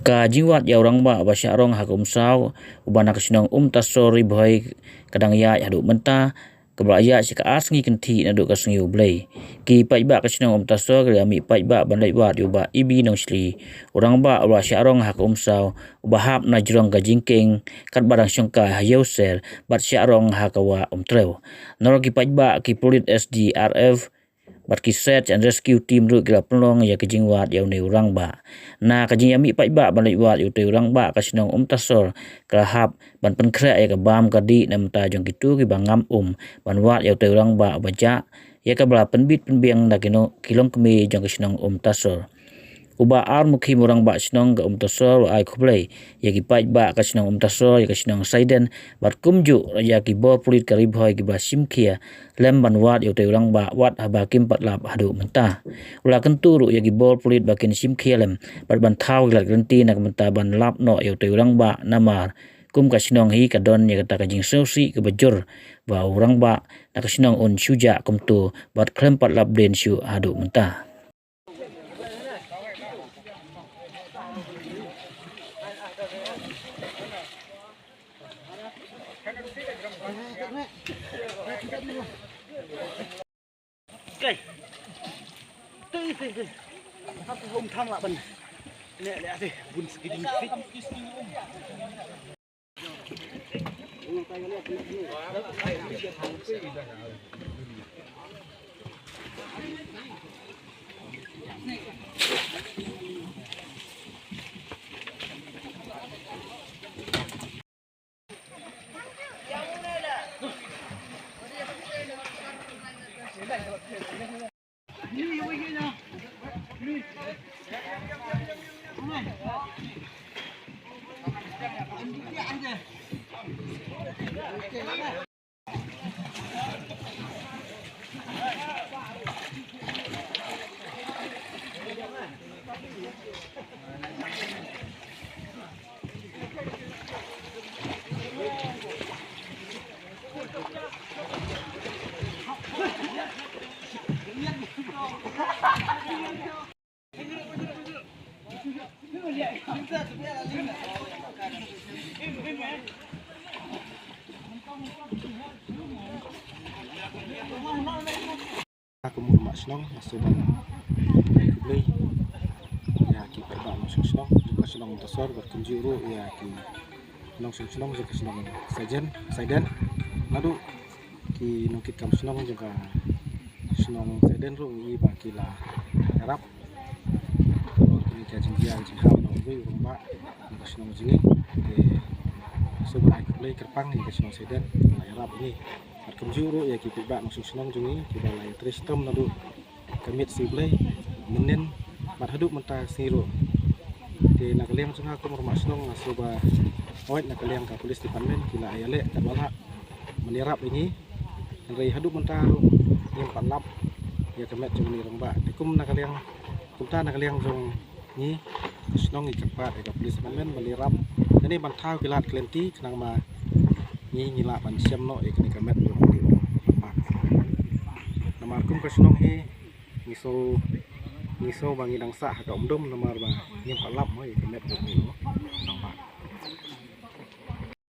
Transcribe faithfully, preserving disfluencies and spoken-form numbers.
Ka jingwad ïa u rangbah ba shah rong ha ka Umsaw, uba na ka shnong Umtasor Ri Bhoi, ka dang ïaid haduh mynta, kaba la ïaid sha ka ar sngi kynthih naduh ka sngi U Blei. Ki paidbah ka shnong Umtasor ki la mih paidbah ban leit wad ïa u Bah Ibi Nongshli, u rangbah uba shah rong ha ka Umsaw, uba hap na jrong ka jingkieng katba dang shongkai ha Ïewser bad shah rong ha ka wah Umtrew. Nalor ki paidbah, ki pulit S D R F bad ki Search and Rescue Team ruh ki la pynlong ïa ka jingwad ïa une u rangbah. Na ka jingïamih paidbah ban leit wad ïa utei u rangbah ka shnong Umtasor ka la hap ban pynkhreh ïa ka bam ka dih na bynta jong kito kiba ngam um ban wad ïa utei u rangbah uba jah, ïa kaba la pynbit pynbiang da ki no-, ki longkmie jong ka shnong Umtasor. U Bah Armukhim, u rangbah shnong ka Umtasor, u ai khublei ïa ki paidbah ka shnong Umtasor, ïa ka shnong Saiden bad kumjuh ïa ki bor pulit ka Ri Bhoi kiba shim khia lem ban wad ïa utei u rangbah wat haba kim pat lap haduh mynta. U la kyntu ruh ïa ki bor pulit ba kin shim khia lem bad ban thaw ki lad ki lynti na ka bynta ban lap noh ïa utei u rangbah, namar kum ka shnong hi ka don ïa kata ka jingsngewsih kaba jur ba u rangbah na ka shnong un shu jah kumto bad khlem pat lap dien shuh haduh mynta. Kum u rangbah shnong nga sngewbha ban ai khublei ïa ki paidbah nongshong shnong jong ka shnong Umtasor bad kumjuh ruh ïa ki nongshong shnong jong ka shnong Saiden, Saiden. Naduh ki nongkitkam shnong jong ka shnong Saiden ruh ngi ba ki la ïarap. Kine ki jingjia jinghap na uwei u rangbah na ka shnong jong ngi. Te sngewbha ai khublei kyrpang ïa ka shnong Saiden ba la ïarap ngi. Bad kumjuh ruh ïa ki paidbah nongshong shnong jong ngi kiba la ïatrei shitom naduh ka miet sngi Blei mynnin bad haduh mynta sngi ruh. Te na ka liang jong nga kum u rangbah shnong nga sngewbha hoi na ka liang ka police department ki la ïaleh katba lah ban ïarap ïa ngi. Hynrei haduh mynta ruh ngim pat lap ïa ka met jong une u rangbah. Te kum na ka liang, kumta na ka liang jong ngi ka shnong ngi kyrpad ïa ka police department ban ïarap lane ban thaw ki lad ki lynti khnang ba ngi ngi lah ban shem noh ïa kane ka met jong une u rangbah. Namar kum ka shnong hi ngi sngew, ngi sngew ba ngi dang sah ha ka umdum namar ba ngim pat lap mo ïa ka met jong une u rangbah.